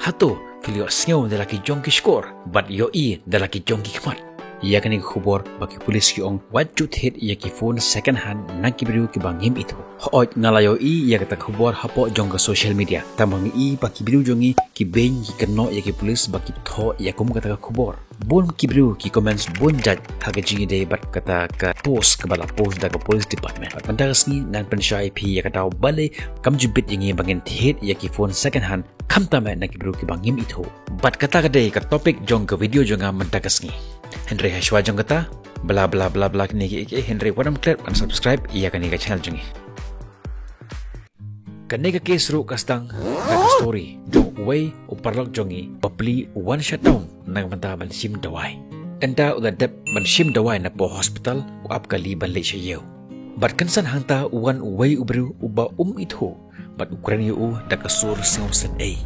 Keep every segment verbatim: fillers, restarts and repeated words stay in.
Hato phi la ïohsngew da la ki jong ki shkor bad ïohi da la ki jong ki khmat ïa kane ka khubor ba ki pulis ki ong wat ju thied ïa ki phone second hand na ki briew kiba ngim ithuh? Hooid, nga la ïohi ïa kata ka khubor hapoh jong ka social media. Tang ba nga i ba ki briew jong ngi ki beiñ ki kynnoh ïa ki pulis ba ki thoh ïa kum kata ka khubor. Bun ki briew ki comments bun jait ha ka jingïadei bad kata ka post kaba la post da ka police department. Bad mynta ka sngi ngan pynshai ïa phi ïa ka daw balei kam ju bit ïa ngi ba ngin thied ïa ki phone second hand, khamtam eh na ki briew kiba ngim ithuh. Bad kata ka dei ka topic jong ka video jong nga mynta ka sngi. Hynrei ha shuwa jong kata, bla bla bla bla kine ki, ki, hynrei wat ym klet ban subscribe ïa kane ka channel jong ngi. Kane ka case ruh ka sdang da ka story jong uwei u paralok jong ngi ba plie u wan shutdown na ka bynta ban shim dawai. Ynda u la dep ban shim dawai napoh hospital, u ap kali ban leit sha ïew. Bad kynsan hangta u wan uwei u briew uba um ithuh bad u kren ïa u da ka sur sngewsynei.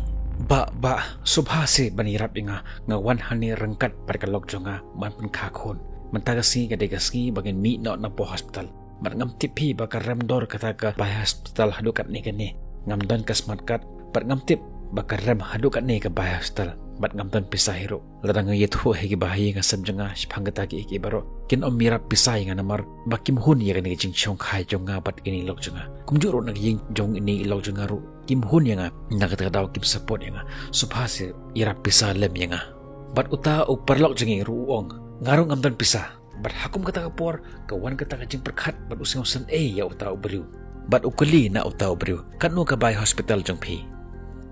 Bah, bah, sngewbha seh ban ïarap ïa nga, nga wan hangne ryngkat bad ka lok jong nga ban pynkha khun. Mynta ka sngi ka dei ka sngi ba ngin mih noh napoh hospital. Bad ngam tip phi ba ka rem dor kata ka bai hospital haduh katne kane. Ngam don ka smart card bad ngam tip ba ka rem haduh katne ka bai hospital. Bad ngam don pisa hi ruh. Lada nga ïathuh ha kiba ha ïing ha sem jong nga shaphang kata kiei kiei baroh, kin ym ïarap pisa ïa nga namar ba kim hun ïa kane ka jingshongkhia jong nga bad kine ki lok jong nga. Kumjuh ruh na ka ïing jong kine ki lok jong nga ruh kim hun ïa nga. Na kata ka daw kim support ïa nga. Sngewbha seh ïarap pisa lem ïa nga. Bad uta u paralok jong ngi ruh u ong, nga ruh ngam don pisa. Bad ha kum kata ka por ka wan kata ka jingpyrkhat bad u sngewsynei ïa uta u briew. Bad u kylli na uta u briew, katno ka bai hospital jong phi?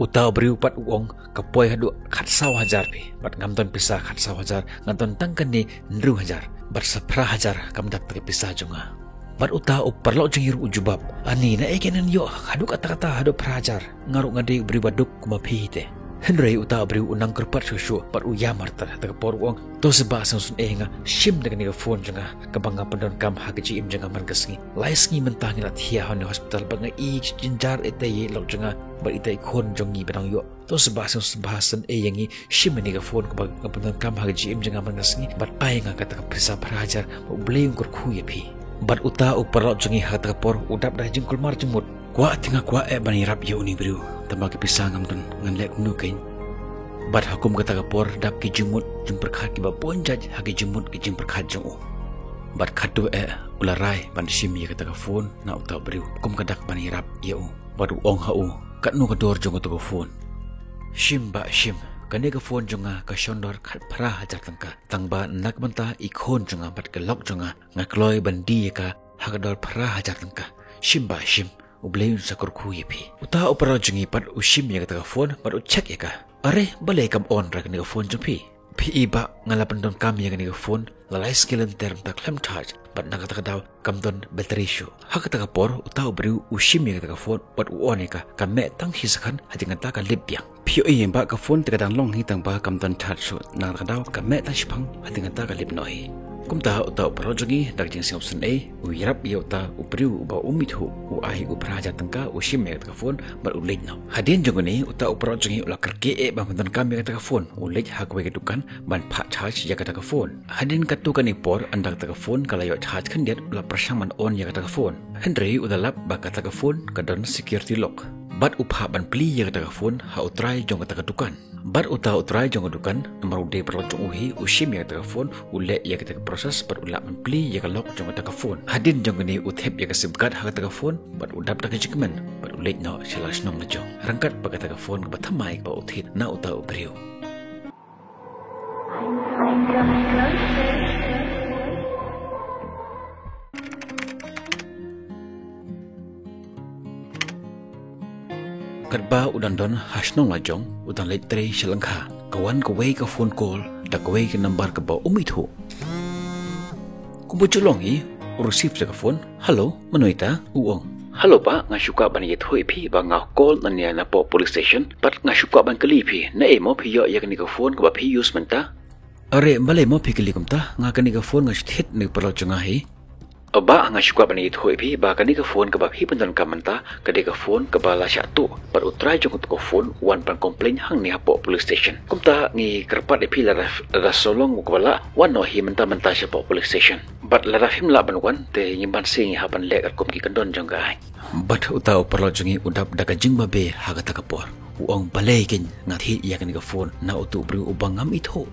Uta u briew pat u ong, ka poi haduh khatsaw hajar phi. Bad ngam don pisa khatsaw hajar, nga don tang kane hynriew hajar. Bad sa phra hajar kam dap ta ka pisa jong nga. Bad uta u paralok jong ngi ruh u jubab, ani naei kein ngan ïoh haduh katta katta haduh phra hajar. Nga ruh nga dei u briew ba duk kum ma phi hi te. Hynrei uta u briew u nang kyrpad shuh shuh bad u ïam artat. Ha kata ka por u ong, to sngewbha sngewsynei ïa nga, shim da kane ka phone jong nga kaba nga pyndonkam ha ka jingim jong nga man ka sngi. Lai sngi mynta ngi la thiah ha une u hospital bad nga i jynjar ïa ita i lok jong nga bad ita i khun jong ngi ba dang ïoh. To sngewbha sngewsynei ïa ngi, shim ïa kane ka phone kaba nga pyndonkam ha ka jingim jong nga man ka sngi bad ai ïa nga kata ka pisa phra hajar, bad U Blei un kyrkhu ïa phi. Bad uta u paralok jong ngi ha kata ka por u dap da ka jingkulmar jingmut. Kwah te nga kwah eh ban ïarap ïa une u briew, tangba ki pisa ngam don, ngan leh kumno kein. Bad ha kum kata ka por dap ki jingmut jingpyrkhat kiba bun jait ha ki jingmut ki jingpyrkhat jong u. Bad khatduh eh u la rai ban shim ïa kata ka phone na uta u briew kum ka dak ban ïarap ïa u. Bad u ong ha u, katno ka dor jong kata ka phone? Shim bah shim, kane ka phone jong nga ka shon dor khatphra hajar tyngka. Tangba na ka bynta i khun jong nga bad ka lok jong nga, nga kloi ban die ïa ka ha ka dor phra hajar tyngka. Shim bah shim, U Blei un sa kyrkhu ïa phi. Uta u paralok jong ngi pat u shim ïa kata ka phone bad u check ïa ka. Are, balei kam on re kane ka phone jong phi? Phi i bah, nga la pyndonkam ïa kane ka phone la lai sngi lynter mynta khlem charge bad na kata ka daw kam don battery shuh. Ha kata ka por uta u briew u shim ïa kata ka phone bad u on ïa ka, ka meh tang shi second, hadien kata ka lip biang. Phi ïohi bah, ka phone te ka dang long hi tangba kam don charge shuh, na kata ka daw ka meh tang shiphang, hadien kata ka lip noh hi. Kumta uta u paralok jong ngi da ka jingsngewsynei u ïarap ïa uta u briew uba um ithuh, u ai u phra hajar tyngka, u shim ïa kata ka phone bad u leit noh. Hadien jong kane uta u paralok jong ngi u la kyrkieh eh ban pyndonkam ïa kata ka phone, u leit ha kawei ka dukan ban phah charge ïa kata ka phone. Hadien katto katne por ynda kata ka phone ka la ïoh charge khyndiat u la pyrshang ban on ïa kata ka phone. Hynrei u la lap ba kata ka phone ka don security lock. Bad u phah ban plie ïa kata ka phone ha u trai jong kata ka dukan. Bad uta u trai jong ka dukan, namar u dei paralok jong u hi, u shim ïa kata ka phone, u leh ïa kata ka process bad u lah ban plie ïa ka lock jong kata ka phone. Hadien jong kane u thep ïa ka sim card ha kata ka phone bad u dap da ka jingkmen bad u leit noh sha la shnong la jong. Ryngkat bad kata ka phone kaba thymmai kaba u thied na uta u briew. Katba u dang don ha shnong la jong, u dang leit trei sha lyngkha, ka wan kawei ka phone call da kawei ka number kaba um ithuh. Kumba ju long hi, u receive da ka phone. Hello, mano ita? U ong, hello bah, nga shu kwah ban ïathuh ïa phi ba nga call na nia napoh police station bad nga shu kwah ban kylli phi, naei mo phi ïoh ïa kane ka phone kaba phi use mynta? Are, balei mo phi kylli kumta? Nga kane ka phone nga shu thied na ki paralok jong nga hi. Ba nga shu kwah ban ïathuh ïa phi ba kane ka phone kaba phi pyndonkam mynta ka dei ka phone kaba la shah tuh, bad u trai jong utu ka phone u wan ban complain hangne hapoh police station. Kumta ngi kyrpad ïa phi, lada, lada shu long kaba lah, wan noh hi mynta mynta shapoh police station. Bad lada phim lah ban wan te ngim banse ngi hap ban leh katkum ki kyndon jong ka aiñ. Bad uta u paralok jong ngi u dap da ka jingbabe ha kata ka por. U ong, balei kein nga thied ïa kane ka phone na utu u briew uba ngam ithuh.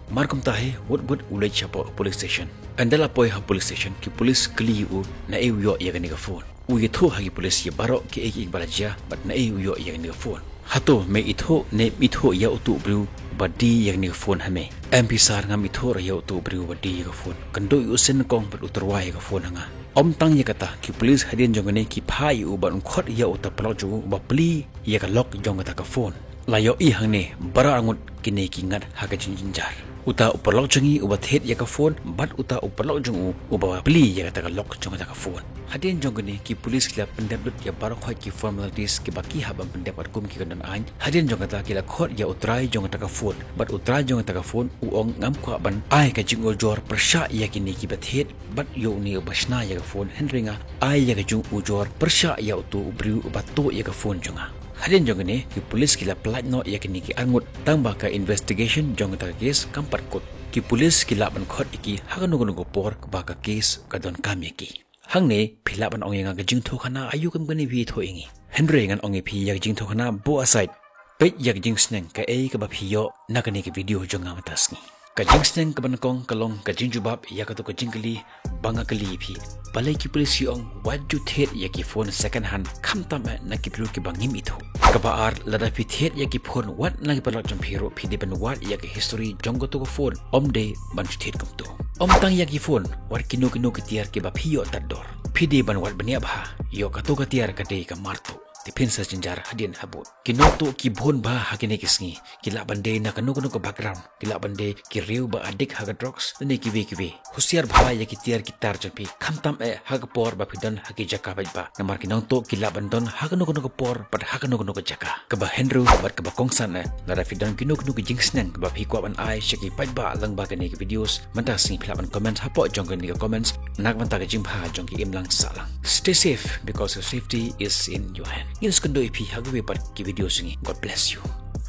Mar kumta hi, wut wut u leit shapoh police station. Ynda la poi ha police station, ki police kylli ïa u naei u ïoh ïa kane ka phone. U ïathuh ha ki police ïa baroh kiei kiei ba la jia bad naei u ïoh ïa kane ka phone. Hato me ithuh ne ithuh ïa utu u briew ba die ïa kane ka phone ha me? Em phi sir, ngam ithuh ruh ïa utu u briew ba die ïa ka phone. Kynduh ïa u seng nyngkong bad u tyrwa ïa ka phone ha nga. Ym tang ïa kata, ki police hadien jong kane ki phah ïa u ban khot ïa uta u paralok jong u ba plie ïa ka lock jong kata ka phone. La ïohi hangne baroh arngut kine ki ngat ha ka jingjynjar. Uta u paralok jong ngi uba thied ïa ka phone bad uta u paralok jong u uba plie ïa kata ka lock jong kata ka phone. Hadien jong kane, ki police ki la pyndep lut ïa baroh khoit ki formalities kiba ki hap ban pyndep katkum ki kyndon aiñ. Hadien jong kata, ki la khot ïa u trai jong kata ka phone bad u trai jong kata ka phone u ong, ngam kwah ban ai ka jingujor pyrshah ïa kine kiba thied bad ïa une uba shna ïa ka phone, hynrei nga ai ïa ka jingujor pyrshah ïa utu u briew uba tuh ïa ka phone jong nga. Hadien jong kane, ki police ki la pyllait noh ïa kine ki arngut, tangba ka investigation jong kata ka case kam pat kut. Ki police ki lah ban khot ïa ki ha kano kano ka por ba ka case ka donkam ïa ki. Hangne phi lah ban ong ïa nga ka jingthoh khana aïu kum kane phi thoh ïa ngi. Hynrei ngan ong ïa phi ïa ka jingthoh khana, buh aside. Peit ïa ka jingsneng kaei kaba phi ïoh na kane ka video jong nga mynta sngi. Ka jingsneng kaba nyngkong ka long ka jingjubab ïa kato ka jingkylli ba nga kylli ïa phi, balei ki police ki ong wat ju thied ïa ki phone second hand, khamtam eh na ki briew kiba ngim ithuh. Kaba ar, lada phi thied ïa ki phone wat na ki paralok jong phi ruh, phi dei ban wad ïa ka history jong kato ka phone, ym dei ban ju thied kumto. Ym tang ïa ki phone, wat kino kino ki tiar kiba phi ïoh tad dor, phi dei ban wad bniah bha. Ïoh kato ka tiar ka dei ka mar tuh, te phin sa jynjar hadien habud. Ki nongtuh ki bun bha ha kine ki sngi. Ki lah ban dei na kano kano ka background, ki lah ban dei ki riew ba addict ha ka drugs lane kiwei kiwei. Husiar bha ïa ki tiar ki tar jong phi, khamtam eh ha ka por ba phi don ha ki jaka paidbah. Namar ki nongtuh ki lah ban don ha kano kano ka por bad ha kano kano ka jaka. Kaba hynriew bad kaba kongsan eh, lada phi don kino kino ki jingsneng kaba phi kwah ban ai sha ki paidbah lyngba kane ka videos, mynta sngi phi lah ban comment hapoh jong kane ka comments. Na ka bynta ka jingbha jong ki imlang sahlang. Stay safe, because your safety is in your hand. Ngin sa ïakynduh ïa phi ha kiwei pat ki video jong ngi. God bless you.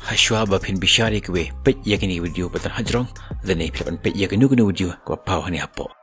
Hashwa ba phin bishar ïa kiwei, peit ïa kine ki video ba tang hajrong, lane phi lah ban peit ïa kino kino video kaba paw hangne hapoh.